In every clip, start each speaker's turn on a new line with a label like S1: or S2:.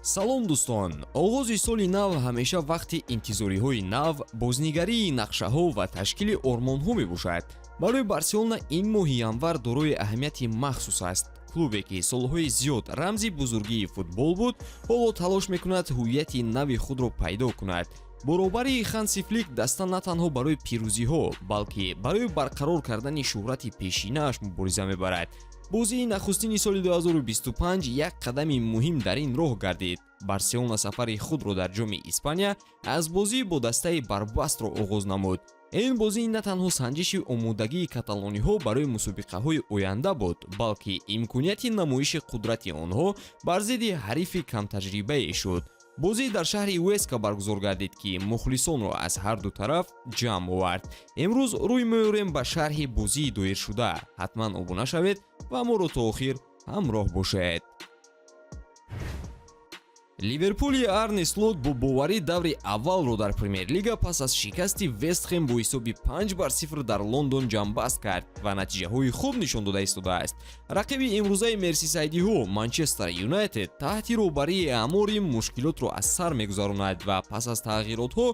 S1: Салом, дӯстон! Оғози соли нав ҳамеша вақти интизориҳои нав, бознигарии нақшаҳо ва ташкили ормонҳо мебошад. Барои Барселона ин моҳи январ дорои аҳамияти махсус аст. Клубе, ки солҳои зиёд рамзи бузургии футбол буд, ҳоло талош мекунад ҳуввияти нави худро пайдо кунад. Бо роҳбарии Ханси Флик даста на танҳо барои пирӯзиҳо, балки барои барқарор кардани шӯҳрати пешинааш мубориза мебарад. Бозии нахустини соли 2025 як қадами муҳим дар ин роҳ гардид. Барселона сафари худро дар Ҷоми Испания аз бозӣ бо дастаи Барбастро оғоз намуд. Ин бозӣ на танҳо санҷиши омодагии каталониҳо барои мусобиқаҳои оянда буд, балки имконияти намоиши қудрати онҳо бар зидди ҳарифи камтаҷрибае шуд. Бозӣ дар шаҳри Уэска баргузор гардид, ки мухлисонро аз ҳар ду тараф ҷамъ овард. Имрӯз рӯй меорем ба шарҳи бозии доиршуда. Ҳатман обуна шавед ва моро то охир ҳамроҳ бошед. Ливерпули Арне Слот бо боварӣ даври аввалро дар Премер-лига пас аз шикасти Вестхем бо ҳисоби 5-0 дар Лондон ҷамъбаст кард ва натиҷаҳои хуб нишон дода истодааст. Рақиби имрӯзаи мерсисайдиҳо, Манчестер Юнайтед, таҳти роҳбарии Аморим мушкилотро аз сар мегузаронад ва пас аз тағйиротҳо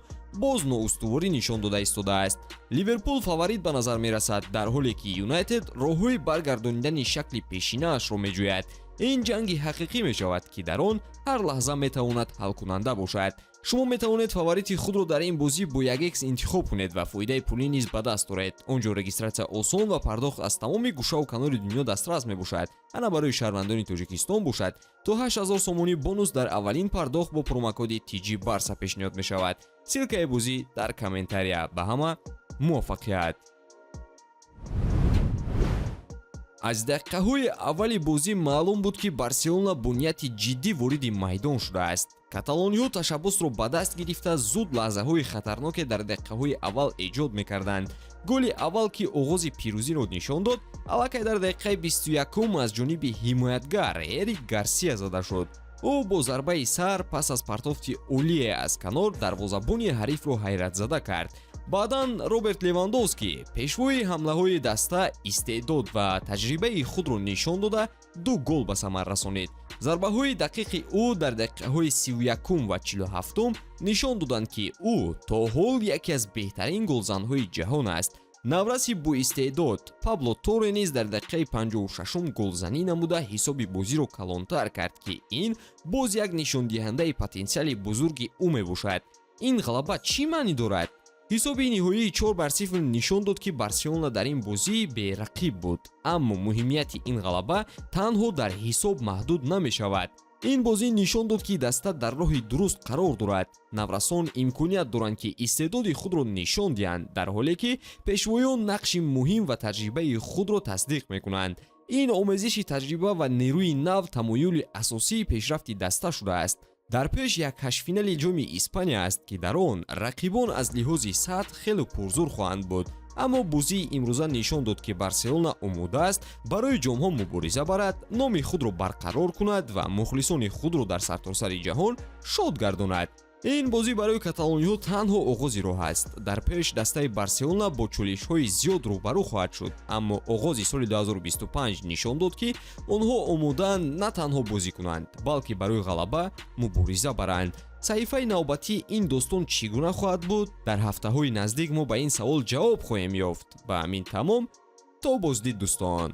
S1: боз ноустуворӣ нишон дода истодааст. Ливерпул фаворит ба назар мерасад, дар ҳоле ки Юнайтед роҳҳои баргардонидани шакли пешинаашро меҷӯяд. Ин ҷанги ҳақиқӣ мешавад, ки дар он ҳар лаҳза метавонад ҳалкунанда бошад. Шумо метавонед фаворити худро дар ин бозӣ бо 1x интихоб кунед ва фоидаи пулӣ низ ба даст оред. Он ҷо регистратсия осон ва пардохт аз тамоми гӯшаву канори дунё дастрас мебошад. Ана барои шаҳрвандони Тоҷикистон бошад, то 8000 сомонӣ бонус дар аввалин пардохт бо промокоди TG Барса пешниҳод мешавад. Ссылкаи бозӣ дар комментария. Ба ҳама муваффақият! Аз дақиқаҳои аввали бозӣ маълум буд, ки Барселона бо нияти ҷиддӣ вориди майдон шудааст. Каталониҳо ташаббусро ба даст гирифта, зуд лаҳзаҳои хатарноке дар дақиқаҳои аввал эҷод мекарданд. Голи аввал, ки оғози пирӯзиро нишон дод, аллакай дар дақиқаи 21-ум аз ҷониби ҳимоятгар Эрик Гарсия зада шуд. Ӯ бо зарбаи сар пас аз партофти олие аз канор дарвозабони ҳарифро ҳайратзада кард. Баъдан Роберт Левандовский, пешвои ҳамлаҳои даста, истеъдод ва таҷрибаи худро нишон дода, ду гол ба самар расонид. Зарбаҳои дақиқи ӯ дар дақиқаҳои 31-ум ва 47-ум нишон доданд, ки ӯ то ҳол яке аз беҳтарин голзанҳои ҷаҳон аст. Навраси боистеъдод Пабло Торе низ дар дақиқаи 56-ум голзанӣ намуда, ҳисоби бозиро калонтар кард, ки ин боз як нишондиҳандаи потенсиали бузурги ӯ мебошад. Ин ғалаба чӣ маънӣ дорад? Ҳисоби ниҳоии 4-0 нишон дод, ки Барселона дар ин бозӣ берақиб буд, аммо муҳимияти ин ғалаба танҳо дар ҳисоб маҳдуд намешавад. Ин бозӣ нишон дод, ки даста дар роҳи дуруст қарор дорад. Наврасон имконият доранд, ки истеъдоди худро нишон диҳанд, дар ҳоле ки пешвоён нақши муҳим ва таҷрибаи худро тасдиқ мекунанд. Ин омезиши таҷриба ва нерӯи нав тамоюли асосии пешрафти даста шудааст. Дар пеш як ҳаштфинали Ҷоми Испания аст, ки дар он рақибон аз лиҳози сатҳ хеле пурзур хоҳанд буд, аммо бозии имрӯза нишон дод, ки Барселона омода аст барои ҷомҳо мубориза барад, номи худро барқарор кунад ва мухлисони худро дар сартосари ҷаҳон шод гардонад. Ин бозӣ барои каталониҳо танҳо оғози роҳ аст. Дар пеш дастаи Барселона бо чолишҳои зиёд рӯбарӯ хоҳад шуд, аммо оғози соли 2025 нишон дод, ки онҳо омодаанд на танҳо бозӣ кунанд, балки барои ғалаба мубориза баранд. Саҳифаи навбатии ин достон чӣ гуна хоҳад буд? Дар ҳафтаҳои наздик мо ба ин савол ҷавоб хоҳем ёфт. Ба ҳамин тамом. То боздид, дӯстон.